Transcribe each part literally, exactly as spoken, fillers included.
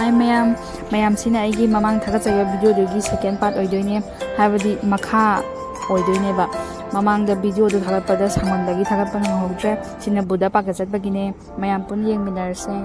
Hi ꯃꯌꯥꯝ, ꯃꯌꯥꯝꯁꯤꯅ ꯑꯩꯒꯤ ꯃꯃꯥꯡ ꯊꯥꯒꯠꯆꯈꯤꯕ videoꯗꯨꯒꯤ second part ꯑꯣꯏꯗꯣꯏꯅꯦ, ꯍꯥꯏꯕꯗꯤ ꯃꯈꯥ ꯑꯣꯏꯗꯣꯏꯅꯦꯕ꯫ ꯃꯃꯥꯡꯗ videoꯗꯨ ꯊꯥꯒꯠꯄꯗ ꯁꯥꯡꯃꯟꯕꯒꯤ ꯊꯥꯒꯠꯄ ꯅꯪꯍꯧꯗ꯭ꯔꯦ꯫ ꯁꯤꯅ ꯕꯨꯙ ꯄꯥꯔꯛꯇ ꯆꯠꯄꯒꯤꯅꯦ꯫ ꯃꯌꯥꯝ ꯄꯨꯟꯅ ꯌꯦꯡꯃꯤꯟꯅꯔꯁꯦ꯫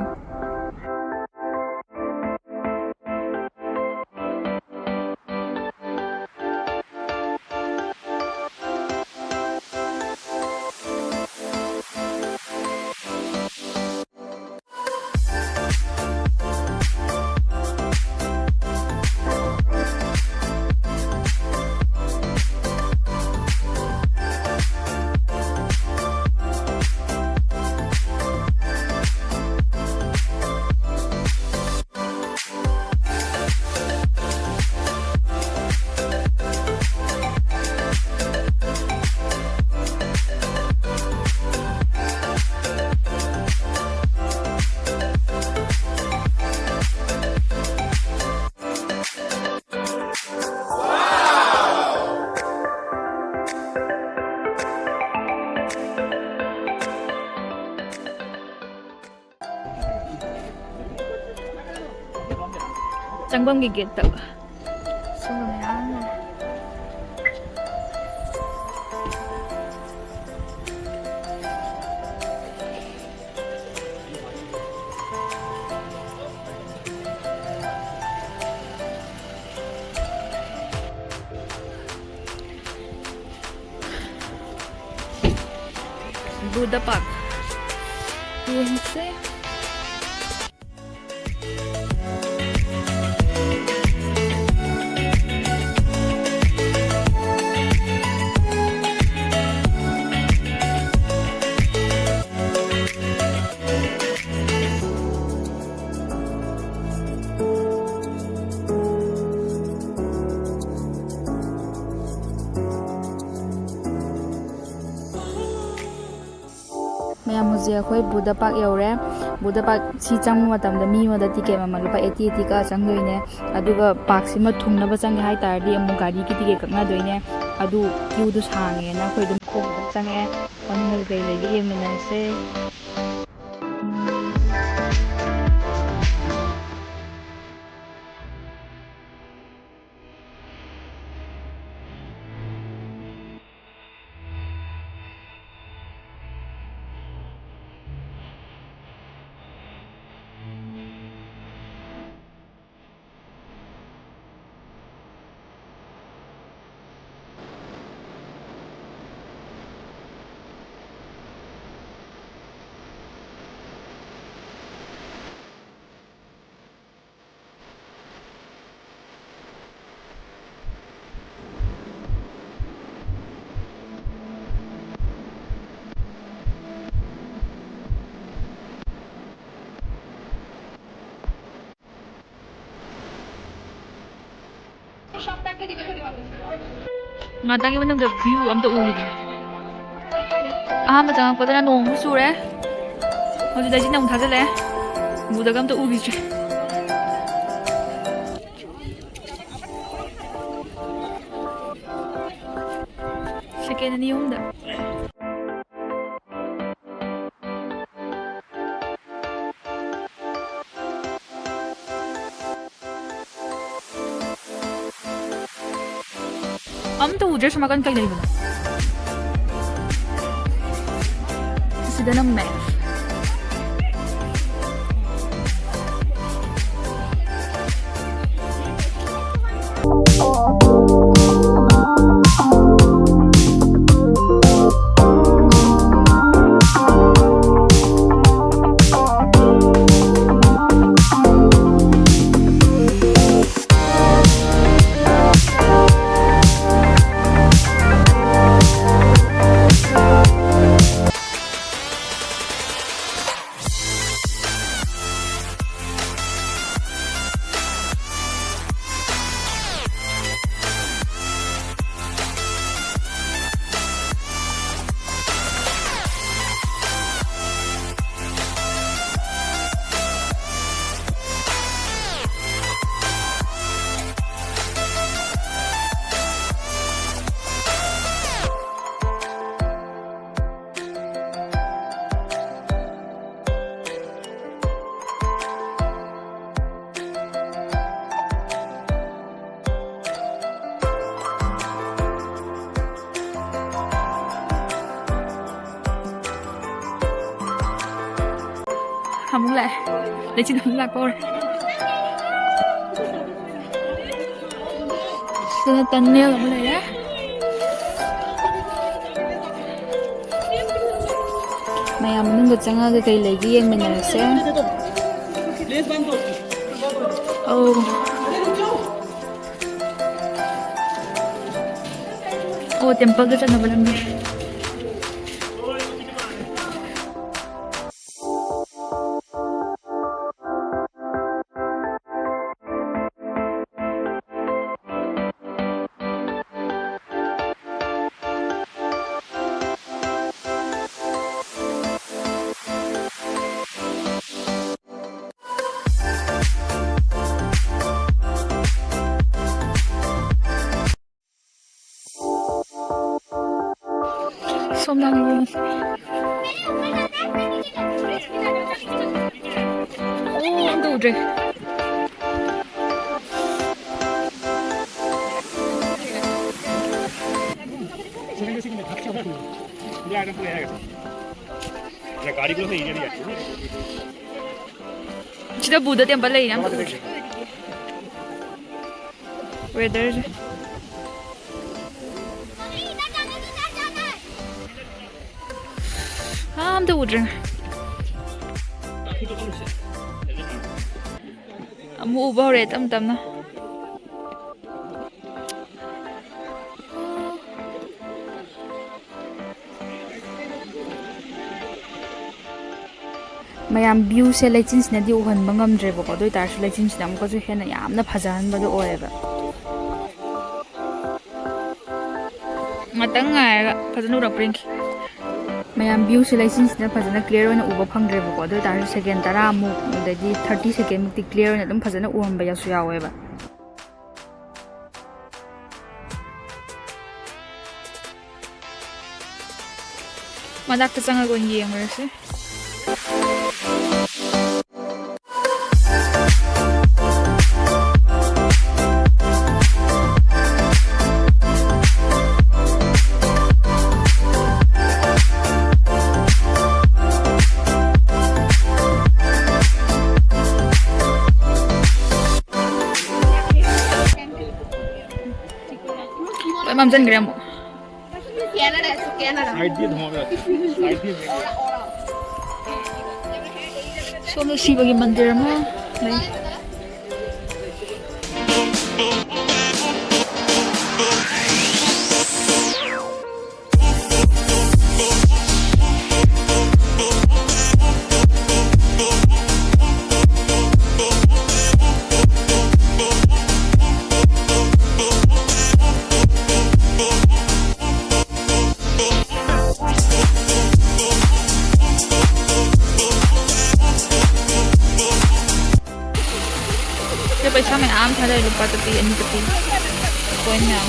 ꯆꯪꯐꯝꯒꯤ gateꯇ ꯁꯨꯝꯕ ꯃꯌꯥꯝ ꯂꯩ꯫ Buddha Park. ꯌꯦꯡꯁꯦ꯫ ꯃꯌꯥꯝ, ꯍꯧꯖꯤꯛ ꯑꯩꯈꯣꯏ ꯕꯨꯙ ꯄꯥꯔꯛ ꯌꯧꯔꯦ꯫ ꯕꯨꯙ ꯄꯥꯔꯛ ꯁꯤ ꯆꯪꯕ ꯃꯇꯝꯗ ꯃꯤ ꯑꯃꯗ ꯇꯤꯀꯦꯠ ꯃꯃꯜ ꯂꯨꯄꯥ eighty eighty ꯀꯛꯑ ꯆꯪꯗꯣꯏꯅꯦ꯫ ꯑꯗꯨꯒ ꯄꯥꯔꯛꯁꯤꯃ ꯊꯨꯡꯅꯕ ꯆꯪꯒꯦ ꯍꯥꯏ ꯇꯥꯔꯗꯤ ꯑꯃꯨꯛ ꯒꯥꯔꯤꯒꯤ ꯇꯤꯀꯦꯠ ꯀꯛꯅꯗꯣꯏꯅꯦ꯫ ꯑꯗꯨ queueꯗꯨ ꯁꯥꯡꯉꯦꯅ ꯑꯩꯈꯣꯏ ꯑꯗꯨꯝ ꯈꯣꯡꯅ ꯆꯪꯉꯛꯑꯦ꯫ ꯃꯅꯨꯡꯗ ꯀꯩ ꯂꯩꯒꯦ ꯌꯦꯡꯃꯤꯟꯅꯔꯁꯦ꯫ ꯉꯥꯛꯇꯪꯒꯤ ꯃꯅꯨꯡꯗ view ꯑꯝꯇ ꯎꯈꯤꯗ꯭ꯔꯦ꯫ ꯑꯍꯥꯟꯕ ꯆꯪꯉꯛꯄꯗꯅ ꯅꯣꯡꯃꯨꯛ ꯆꯨꯔꯦ, ꯍꯧꯖꯤꯛ ꯂꯩꯆꯤꯟ ꯑꯃꯨꯛ ꯊꯥꯖꯤꯜꯂꯛꯑꯦ꯫ ꯎꯗꯒ ꯑꯝꯇ ꯎꯈꯤꯗ꯭ꯔꯦ꯫ Second ꯑꯅꯤ ꯑꯍꯨꯝꯗ꯫ ꯑꯝꯇ ꯎꯗ꯭ꯔꯦ ꯁꯣꯝ ꯅꯥꯀꯟ ꯀꯩ ꯂꯩꯕꯅꯣ꯫ ꯁꯤꯗ ꯅꯝꯃꯦ꯫ ꯑꯃꯨꯛ ꯂꯥꯛꯑꯦ꯫ ꯂꯩꯆꯤꯟ ꯑꯃꯨꯛ ꯂꯥꯛꯄ ꯍꯧꯔꯦ꯫ ꯁꯤꯗ tunnel ꯑꯃ ꯂꯩꯔꯦ꯫ ꯃꯌꯥꯝ ꯃꯅꯨꯡꯗ ꯆꯪꯉꯒ ꯀꯩ ꯂꯩꯒꯦ ꯌꯦꯡꯃꯤꯟꯅꯔꯁꯦ꯫ ꯑꯧ꯫ ꯑꯣ, temple ꯗ ꯆꯠꯅꯕ ꯂꯝꯕꯤ꯫ ꯑꯣ, ꯑꯝꯇ ꯎꯗ꯭ꯔꯦ꯫ ꯁꯤꯗ ꯕꯨꯙ ꯇꯦꯝꯄꯜ ꯂꯩꯔꯤꯅꯦ, ꯑꯝꯇ ꯎꯗ꯭ꯔꯦ꯫ ꯋꯦꯗꯔꯁꯦ꯫ ꯑꯥ, ꯑꯝꯇ ꯎꯗ꯭ꯔꯦ꯫ ꯑꯃꯨꯛ ꯎꯕ ꯍꯧꯔꯦ ꯇꯞ ꯇꯞꯅ꯫ ꯃꯌꯥꯝ, ꯚ꯭ꯌꯨꯁꯦ ꯂꯩꯆꯤꯟꯁꯤꯅꯗꯤ ꯎꯍꯟꯕ ꯉꯝꯗ꯭ꯔꯦꯕꯀꯣ, ꯑꯗꯨ ꯑꯣꯏꯇꯥꯔꯁꯨ ꯂꯩꯆꯤꯟꯁꯤꯅ ꯑꯃꯨꯛꯀꯁꯨ ꯍꯦꯟꯅ ꯌꯥꯝꯅ ꯐꯖꯍꯟꯕꯗꯣ ꯑꯣꯏꯌꯦꯕ꯫ ꯉꯥꯛꯇꯪ ꯉꯥꯏꯔꯒ ꯐꯖꯅ ꯎꯔꯛꯄ꯭ꯔꯥ ꯌꯦꯡꯒꯦ꯫ ꯃꯌꯥꯝ, ꯚ꯭ꯌꯨꯁꯦ ꯂꯩꯆꯤꯟꯁꯤꯅ ꯐꯖꯅ ꯀ꯭ꯂꯤꯌꯥꯔ ꯑꯣꯏꯅ ꯎꯕ ꯐꯪꯗ꯭ꯔꯦꯕꯀꯣ, ꯑꯗꯨ ꯑꯣꯏꯇꯥꯔꯁꯨ ꯁꯦꯀꯦꯟ ꯇꯔꯥꯃꯨꯛ ꯑꯗꯩꯗꯤ ꯊꯥꯔꯇꯤ ꯁꯦꯀꯦꯟꯃꯨꯛꯇꯤ ꯀ꯭ꯂꯤꯌꯥꯔ ꯑꯣꯏꯅ ꯑꯗꯨꯝ ꯐꯖꯅ ꯎꯔꯝꯕ ꯌꯥꯎꯁꯨ ꯌꯥꯎꯋꯦꯕ꯫ ꯃꯅꯥꯛꯇ ꯆꯪꯉꯒ ꯑꯣꯏꯅ ꯌꯦꯡꯉꯨꯔꯁꯤ꯫ ꯂꯣꯏ ꯃꯝꯖꯟꯈ꯭ꯔꯦ ꯑꯃꯨꯛ꯫ ꯁꯥꯏꯠ ꯗꯤ ꯊꯝꯃꯣ, ꯁꯥꯏꯠ ꯗꯤ꯫ ꯁꯣꯝꯗ ꯁꯤꯕꯒꯤ ꯃꯟꯗꯤꯔ ꯑꯃ ꯂꯩ꯫ ꯁꯤꯗ ꯄꯩꯁꯥ ꯃꯌꯥꯝ ꯊꯥꯗꯔꯦ, ꯂꯨꯄꯥ ꯆꯠꯄꯤ, ꯑꯅꯤ ꯆꯠꯄꯤ, ꯀꯣꯏꯟ ꯃꯌꯥꯝ꯫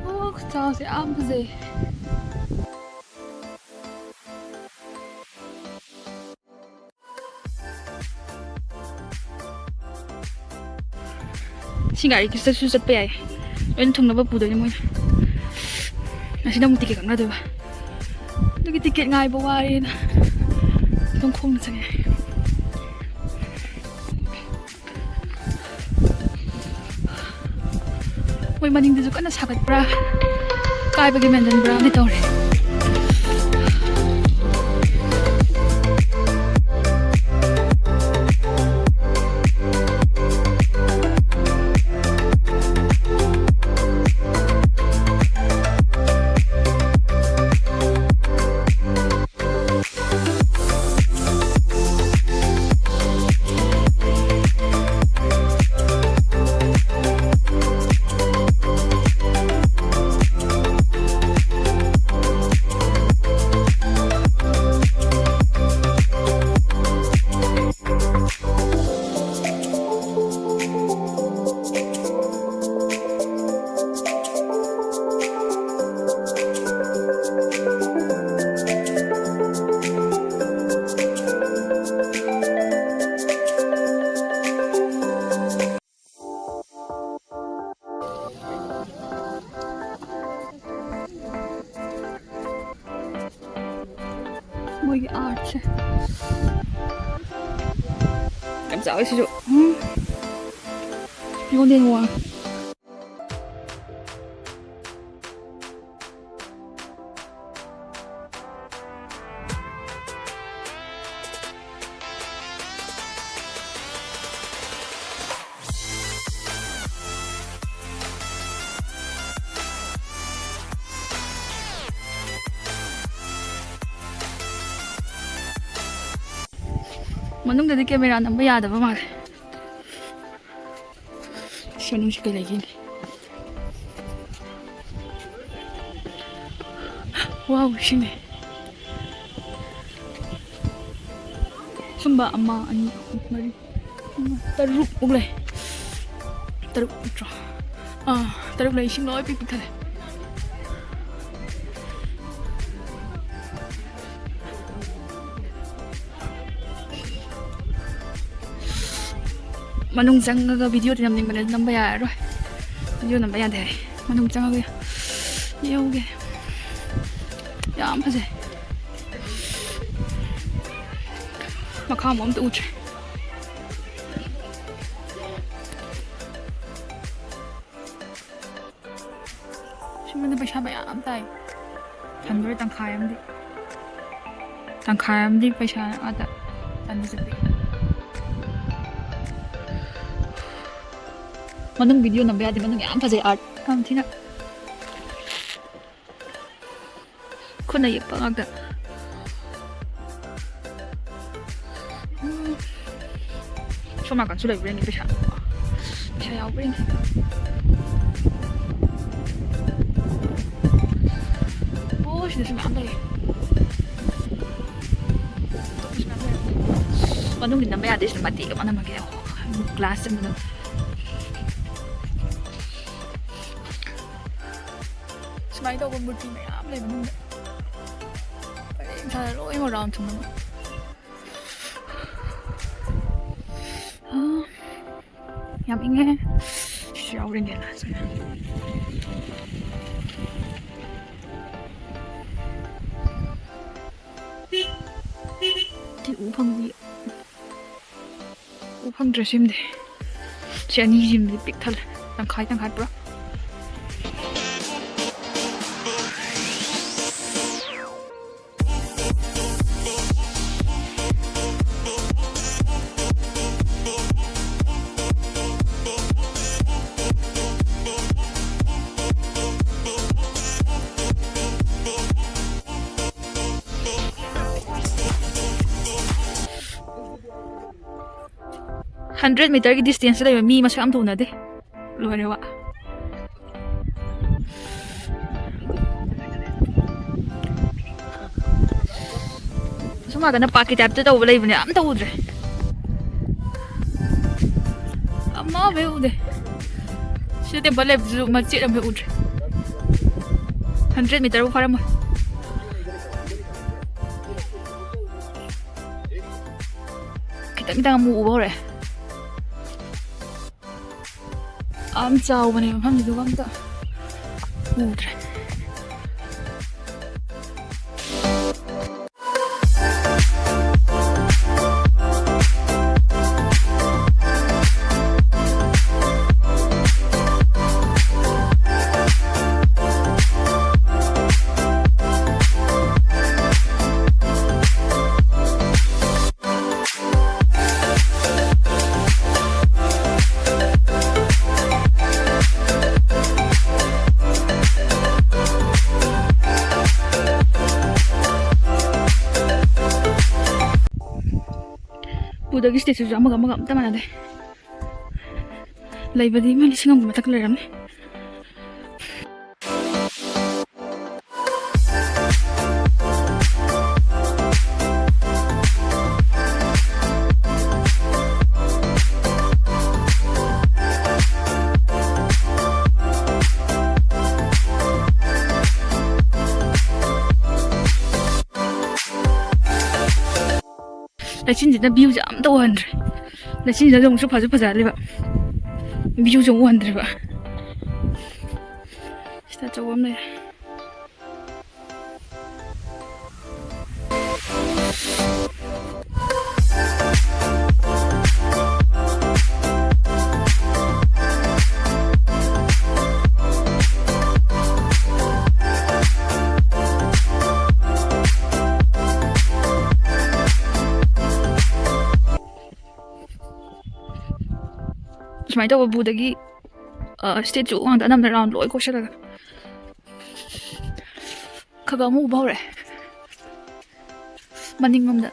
ꯑꯣ, ꯈꯨꯆꯥꯎꯁꯦ ꯌꯥꯝ ꯐꯖꯩ꯫ ꯁꯤ ꯒꯥꯔꯤꯒꯤꯁꯤꯗꯁꯨ ꯆꯠꯄ ꯌꯥꯏ꯫ ꯂꯣꯏꯅ ꯊꯨꯡꯅꯕ ꯄꯨꯗꯣꯏꯅꯦ ꯃꯣꯏꯅ꯫ ꯑꯁꯤꯗ ꯑꯃꯨꯛ ꯇꯤꯀꯦꯠ ꯀꯛꯅꯗꯣꯏꯕ꯫ ꯑꯗꯨꯒꯤ ꯇꯤꯀꯦꯠ ꯉꯥꯏꯕ ꯋꯥꯔꯦꯅ ꯑꯗꯨꯝ ꯈꯣꯡꯅ ꯆꯪꯉꯦ꯫ ꯃꯣꯏ ꯃꯅꯤꯡꯗꯁꯨ ꯀꯟꯅ ꯁꯥꯒꯠꯄ꯭ꯔꯥ, ꯀꯥꯏꯕꯒꯤ ꯃꯦꯟꯖꯟꯕ꯭ꯔꯥ ꯑꯃꯗꯤ ꯇꯧꯔꯦ꯫ ꯃꯣꯏꯒꯤ ꯑꯥꯔꯠꯁꯦ ꯌꯥꯝ ꯆꯥꯎꯋꯦ ꯁꯤꯁꯨ꯫ ꯎꯝ꯫ ꯌꯦꯡꯉꯣ, ꯌꯦꯡꯉꯣ꯫ ꯃꯅꯨꯡꯗꯗꯤ ꯀꯦꯃꯦꯔꯥ ꯅꯝꯕ ꯌꯥꯗꯕ ꯃꯥꯜꯂꯦ꯫ ꯁꯤ ꯃꯅꯨꯡꯁꯤ ꯀꯩ ꯂꯩꯒꯦ ꯌꯦꯡꯒꯦ꯫ ꯋꯥꯎ, ꯁꯤꯅꯦ꯫ ꯁꯨꯝꯕ ꯑꯃ, ꯑꯅꯤ, ꯑꯍꯨꯝ, ꯃꯔꯤ, ꯃꯉꯥ, ꯇꯔꯨꯛꯃꯨꯛ ꯂꯩ꯫ ꯇꯔꯨꯛ ꯅꯠꯇ꯭ꯔꯣ? ꯑꯥ, ꯇꯔꯨꯛ ꯂꯩ, ꯏꯁꯤꯡ ꯂꯣꯏ ꯄꯤꯛ ꯄꯤꯛꯊꯜꯂꯦ꯫ ꯃꯅꯨꯡ ꯆꯪꯉꯒ ꯚꯤꯗꯤꯑꯣꯗꯤ ꯅꯝꯅꯤꯡꯕꯅꯦ, ꯅꯝꯕ ꯌꯥꯔꯔꯣꯏ꯫ ꯚꯤꯗꯤꯑꯣ ꯅꯝꯕ ꯌꯥꯗꯦ ꯍꯥꯏ꯫ ꯃꯅꯨꯡ ꯆꯪꯉꯒ ꯌꯦꯡꯉꯨꯒꯦ꯫ ꯌꯥꯝ ꯐꯖꯩ꯫ ꯃꯈꯥ ꯑꯃꯨꯛ ꯑꯝꯇ ꯎꯗ꯭ꯔꯦ꯫ ꯁꯤꯃꯗꯤ ꯄꯩꯁꯥ ꯃꯌꯥꯝ ꯇꯥꯏ꯫ ꯍꯟꯗꯣꯔꯦ ꯇꯪꯈꯥꯏ ꯑꯃꯗꯤ꯫ ꯇꯪꯈꯥꯏ ꯑꯃꯗꯤ ꯄꯩꯁꯥ ꯉꯥꯛꯇ꯫ ꯆꯥꯟꯗꯤ ꯆꯠꯄꯤ꯫ ꯃꯅꯨꯡ ꯚꯤꯗꯤꯑꯣ ꯅꯝꯕ ꯌꯥꯗꯦ, ꯃꯅꯨꯡ ꯌꯥꯝ ꯐꯖꯩ, ꯑꯥꯔꯠ ꯌꯥꯝ ꯊꯤꯅ꯫ ꯈꯨꯠꯅ ꯌꯦꯛꯄ ꯉꯥꯛꯇ꯫ ꯎꯝ꯫ ꯁꯣꯝ ꯅꯥꯀꯟꯁꯨ ꯂꯩꯕ꯭ꯔꯥ ꯌꯦꯡꯒꯦ, ꯄꯩꯁꯥ꯫ ꯄꯩꯁꯥ ꯌꯥꯎꯕ꯭ꯔꯥ ꯌꯦꯡꯒꯦ꯫ ꯑꯣ, ꯁꯤꯗꯁꯨ ꯃꯌꯥꯝ ꯂꯩ꯫ ꯃꯅꯨꯡꯒꯤ ꯅꯝꯕ ꯌꯥꯗꯦ, ꯁꯤꯗ ꯃꯇꯦꯛ ꯑꯃ ꯅꯝꯃꯒꯦ꯫ ꯒ꯭ꯂꯥꯁ ꯆꯤꯡꯕꯗꯣ꯫ ꯁꯨꯃꯥꯏꯅ ꯇꯧꯕ ꯃꯨꯔꯇꯤ ꯃꯌꯥꯝ ꯂꯩ ꯃꯅꯨꯡꯗ꯫ ꯄꯔꯦꯡ ꯁꯥꯅ ꯂꯣꯏꯅꯃꯛ ꯔꯥꯎꯟ ꯊꯨꯝꯕꯅꯤ꯫ ꯌꯥꯝ ꯏꯪꯉꯦ꯫ ꯁꯤꯁꯨ ꯌꯥꯎꯔꯤꯅꯦ ꯂꯥꯁ ꯑꯣꯏꯅ꯫ ꯁꯤ ꯎ ꯐꯪꯗꯦ꯫ ꯎ ꯐꯪꯗ꯭ꯔꯦ ꯁꯤꯃꯗꯤ꯫ ꯁꯤ ꯑꯅꯤꯁꯤꯃꯗꯤ ꯄꯤꯛ ꯊꯜꯂꯦ꯫ ꯇꯪꯈꯥꯏ ꯇꯪꯈꯥꯏ ꯄꯨꯔꯥ꯫ ꯍꯟꯗ꯭ꯔꯦꯠ ꯃꯤꯇꯔꯒꯤ ꯗꯤꯁꯇꯦꯟꯁꯇ ꯂꯩꯕ ꯃꯤ ꯃꯁꯛ ꯑꯝꯇ ꯎꯅꯗꯦ꯫ ꯂꯣꯏꯔꯦ ꯋꯥ꯫ ꯑꯁꯣꯝ ꯅꯥꯀꯟꯗ ꯄꯥꯔꯛꯀꯤ ꯇꯥꯏꯞꯇ ꯇꯧꯕ ꯂꯩꯕꯅꯦ, ꯑꯝꯇ ꯎꯗ꯭ꯔꯦ꯫ ꯑꯃ ꯐꯥꯎ ꯎꯗꯦ꯫ ꯁꯤ ꯇꯦꯝꯄꯜ ꯂꯩꯕꯗꯨꯁꯨ ꯃꯆꯦꯠ ꯑꯃ ꯎꯗ꯭ꯔꯦ꯫ ꯍꯟꯗ꯭ꯔꯦꯠ ꯃꯤꯇꯔꯕꯨ ꯐꯥꯔꯝꯃꯣꯏ꯫ ꯈꯤꯇꯪ ꯈꯤꯇꯪ ꯑꯃꯨꯛ ꯎꯕ ꯍꯧꯔꯛꯑꯦ꯫ ꯌꯥꯝ ꯆꯥꯎꯕꯅꯦ ꯃꯐꯝꯁꯤꯗꯨꯒ ꯑꯝꯇ ꯎꯗ꯭ꯔꯦ꯫ ꯕꯨꯙꯒꯤ ꯁ꯭ꯇꯦꯆꯨꯁꯨ ꯑꯃꯒ ꯑꯃꯒ ꯑꯝꯇ ꯃꯥꯟꯅꯗꯦ꯫ ꯂꯩꯕꯗꯤ ꯃꯤ ꯂꯤꯁꯤꯡ ꯑꯃꯒꯤ ꯃꯊꯛ ꯂꯩꯔꯝꯅꯤ꯫ ꯂꯩꯆꯤꯟꯁꯤꯅ ꯚ꯭ꯌꯨꯁꯦ ꯑꯝꯇ ꯎꯍꯟꯗ꯭ꯔꯦ꯫ ꯂꯩꯆꯤꯟꯁꯤꯅ ꯑꯃꯨꯛꯁꯨ ꯐꯁꯨ ꯐꯖꯍꯜꯂꯤꯕ, ꯚ꯭ꯌꯨꯁꯦ ꯑꯃꯨꯛ ꯎꯍꯟꯗ꯭ꯔꯦꯕ꯫ ꯁꯤꯗ ꯑꯆꯧꯕ ꯑꯃ ꯂꯩꯔꯦ꯫ ꯁꯨꯃꯥꯏꯅ ꯇꯧꯕ ꯕꯨꯙꯒꯤ, ꯑ, ꯁ꯭ꯇꯦꯆꯨ ꯉꯥꯛꯇ ꯑꯅꯝꯕꯅ ꯔꯥꯎꯟ ꯂꯣꯏ ꯀꯣꯏꯁꯜꯂꯒ ꯈꯔ ꯈꯔ ꯑꯃꯨꯛ ꯎꯕ ꯍꯧꯔꯛꯑꯦ ꯃꯅꯤꯡꯂꯣꯝꯗ꯫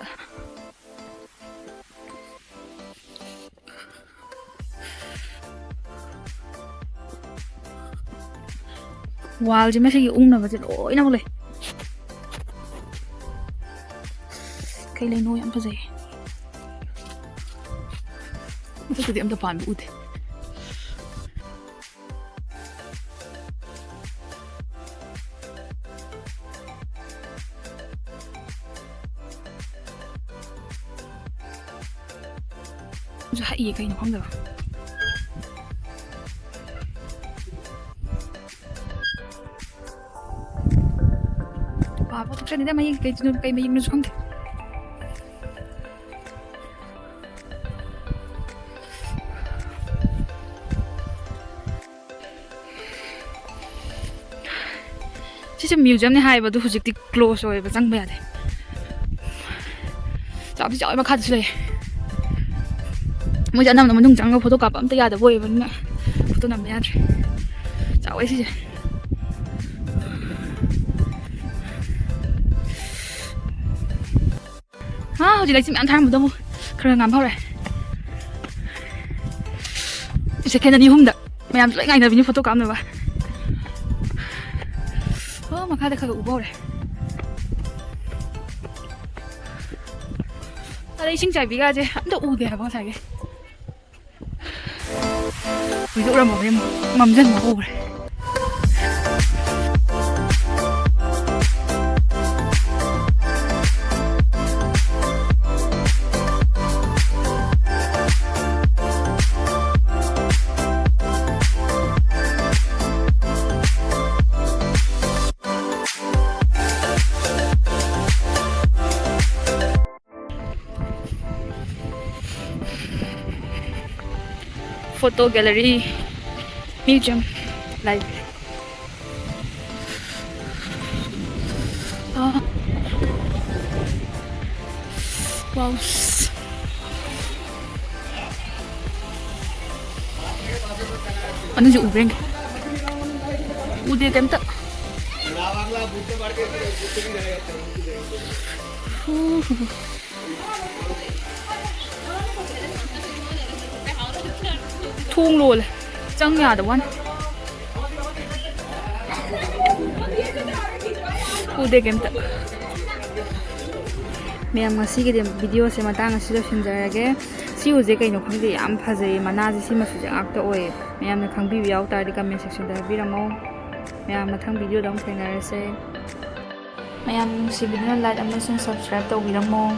ꯋꯥꯜꯁꯦ ꯃꯁꯤꯒꯤ ꯎꯪꯅꯕꯁꯦ ꯂꯣꯏꯅꯃꯛ ꯂꯩ꯫ ꯀꯩ ꯂꯩꯅꯣ ꯌꯥꯝ ꯐꯖꯩ꯫ ꯃꯊꯛꯇꯗꯤ ꯑꯝꯇ ꯄꯥꯟꯕ ꯎꯗꯦ꯫ ꯍꯛꯏꯌꯦ, ꯀꯩꯅꯣ ꯈꯪꯗꯕ꯫ ꯄꯥꯕ ꯊꯣꯛꯆꯗꯦꯗ, ꯃꯌꯦꯛ ꯀꯩꯅꯣ, ꯀꯩ ꯃꯌꯦꯛꯅꯣꯁꯨ ꯈꯪꯗꯦ꯫ ꯁꯤꯁꯦ museum ꯅꯦ ꯍꯥꯏꯌꯦꯕ, ꯑꯗꯨ ꯍꯧꯖꯤꯛꯇꯤ close ꯑꯣꯏꯌꯦꯕ, ꯆꯪꯕ ꯌꯥꯗꯦ꯫ ꯆꯥꯎꯗꯤ ꯆꯥꯎꯋꯦ, ꯃꯈꯥꯗꯁꯨ ꯂꯩ꯫ ꯃꯣꯏꯁꯦ ꯑꯅꯝꯕꯅ ꯃꯅꯨꯡ ꯆꯪꯉꯒ photo ꯀꯥꯞꯄ ꯑꯝꯇ ꯌꯥꯗꯕ ꯑꯣꯏꯌꯦꯕ, ꯑꯗꯨꯅ photo ꯅꯝꯕ ꯌꯥꯗ꯭ꯔꯦ꯫ ꯆꯥꯎꯋꯦ ꯁꯤꯁꯦ꯫ ꯑꯥ, ꯍꯧꯖꯤꯛ ꯂꯩꯆꯤꯜ ꯃꯌꯥꯝ ꯊꯥꯔꯝꯕꯗꯣ ꯑꯃꯨꯛ ꯈꯔ ꯉꯥꯟꯕ ꯍꯧꯔꯦ꯫ Second ꯑꯅꯤ ꯑꯍꯨꯝꯗ ꯃꯌꯥꯝꯁꯨ ꯂꯣꯏ ꯉꯥꯏꯅꯕꯤꯅꯤ photo ꯀꯥꯞꯅꯕ꯫ ꯑꯣ, ꯃꯈꯥꯗ ꯈꯔ ꯈꯔ ꯎꯕ ꯍꯧꯔꯦ꯫ ꯑꯗ ꯏꯁꯤꯡ ꯆꯥꯏꯕꯤꯒꯥꯁꯦ ꯑꯝꯇ ꯎꯗꯦ ꯍꯥꯏꯕ ꯉꯁꯥꯏꯒꯤ꯫ ꯍꯨꯏꯗꯣ ꯎꯔꯝꯃꯕ ꯌꯦꯡꯉꯣ, ꯃꯝꯁꯤꯟꯕ ꯍꯧꯈ꯭ꯔꯦ꯫ Photo gallery, museum, library. ꯑꯥ꯫ Wow. ꯃꯅꯨꯡꯁꯦ ꯎꯕ꯭ꯔꯥ ꯌꯦꯡꯒꯦ꯫ ꯎꯗꯦ ꯀꯩꯝꯇ꯫ ꯍꯨ, ꯍꯨ, ꯍꯨ꯫ ꯊꯣꯡ ꯂꯣꯜꯂꯦ, ꯆꯪ ꯌꯥꯗꯕ ꯋꯥꯅꯤ꯫ ꯎꯗꯦ ꯀꯩꯝꯇ꯫ ꯃꯌꯥꯝ, ꯉꯁꯤꯒꯤꯗꯤ video ꯁꯦ ꯃꯇꯥꯡ ꯑꯁꯤꯗ ꯂꯣꯏꯁꯤꯟꯖꯔꯒꯦ꯫ ꯁꯤ ꯎꯁꯦ ꯀꯩꯅꯣ ꯈꯪꯗꯦ, ꯌꯥꯝ ꯐꯖꯩꯌꯦ, ꯃꯅꯥꯁꯦ ꯁꯤ ꯃꯆꯨꯁꯦ ꯉꯥꯛꯇ ꯑꯣꯏꯌꯦ꯫ ꯃꯌꯥꯝꯅ ꯈꯪꯕꯤꯕ ꯌꯥꯎ ꯇꯥꯔꯗꯤ comment section ꯗ ꯍꯥꯏꯕꯤꯔꯝꯃꯣ꯫ ꯃꯌꯥꯝ, ꯃꯊꯪ video ꯗ ꯑꯃꯨꯛ ꯊꯦꯡꯅꯔꯁꯦ꯫ ꯃꯌꯥꯝ ꯅꯨꯡꯁꯤꯕꯤꯗꯨꯅ like ꯑꯃꯁꯨꯡ subscribe ꯇꯧꯕꯤꯔꯝꯃꯣ꯫